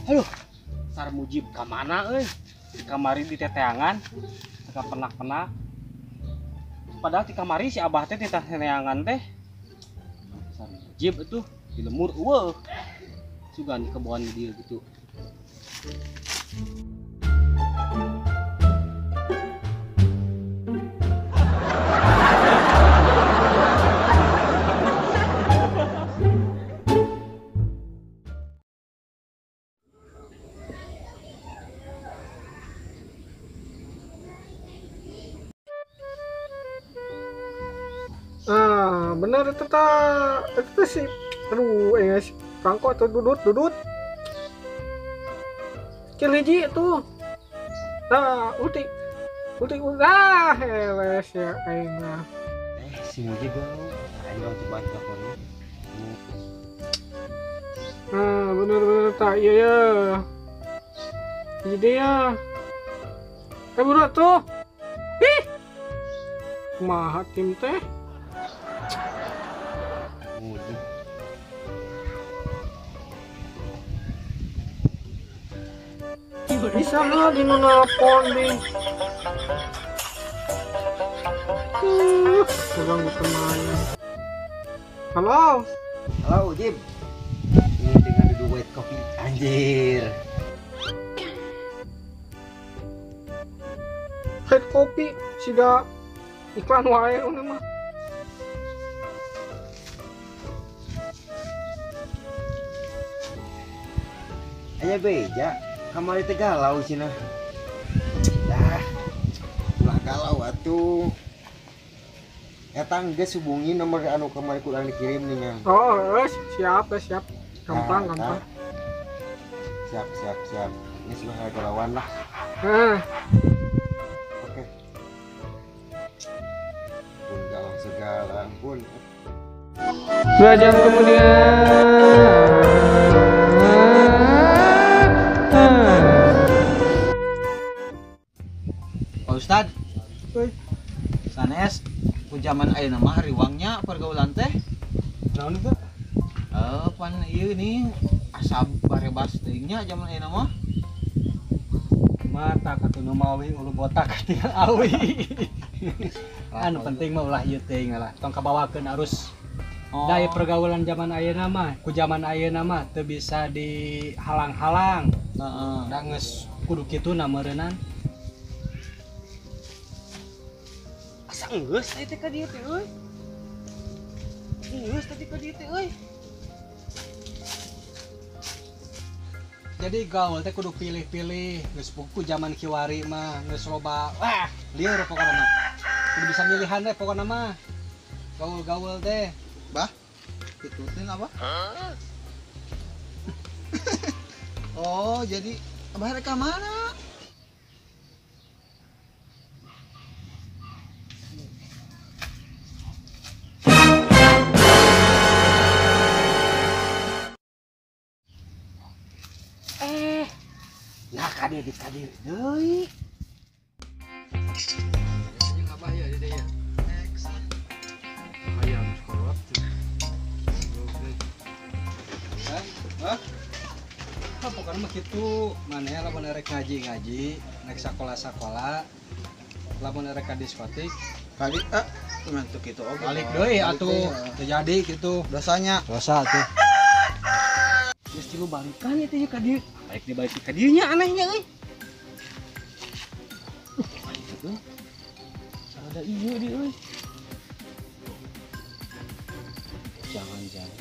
Aduh, Sarmujib ka mana euy? Di kamari di teteangan, teu penak-penak. Padahal di kamari si Abah teh titah teteangan teh. Sarmujib itu di lemur eueuh. Sugan di kebon di dieu gitu. Ah, benar itu tak itu sih. Aduh, si Franco atau Dudut, Dudut. Ciliji itu. Nah, utik. Utik udah heles ya aing mah. Si Mujib ayo coba teleponnya. Ah, benar-benar tak iya ya. Jadi ya. Bro tuh. Ih. Kumaha tim teh? Bisa nggak di nelpon nih? Kurang teman. Halo. Halo Jim. Ini dengan duduk white coffee anjir. White kopi siga iklan wae ini mah. Aya beja. Kamari teh galau cenah. Dah. Ulah galau atuh. Eta geus hubungi nomor anu kamari kurang dikirim nih, Nang. Oh, siap, siap. Gampang, nah, gampang. Siap, siap, siap. Ini sudah galauan lah. Heeh. Oke. Pun galau segala, pun. 2 jam kemudian. Pak Ustad, sanes ku zaman ayeuna mah riwangnya pergaulan teh. Naon itu? Pan ieu nih asab barebas teuing nya zaman ayeuna mah. Mata katuh nu mawi ulu botak tinggal awi. Anu penting mah ulah ieu teuing lah, tong kabawakeun arus. Oh. Da pergaulan zaman ayeuna mah, ku zaman ayeuna mah teu bisa dihalang-halang. Heeh. Da geus kudu kitu na meureunnan. Asa geus teh ka dieu teh euy. Geus teh ka dieu teh euy. Jadi gaul teh kudu pilih-pilih, geus buku zaman kiwari mah geus loba. Wah, lieur pokona mah. Kudu bisa milihan teh pokona mah. Gaul-gaul teh. Bah, ikutin apa? Oh, jadi abah rek ka mana? Nah, kadir deui. Jeung abah ya di dieu. Hayang sekolah tuh. Hah? Hah? Pokoknya mah kitu, maneh lamun erek ngaji-ngaji, rek sakola-sakola, lamun erek ka diskotik, kali mah teu kitu oge. Balik deui atuh, teu jadi kitu. Dosanya. Dosa atuh. Geus tilu balikan ieu teh ka dieu. Baik dibalik ka dieu nya anehnya euy. Ada ieu di euy. Jangan-jangan.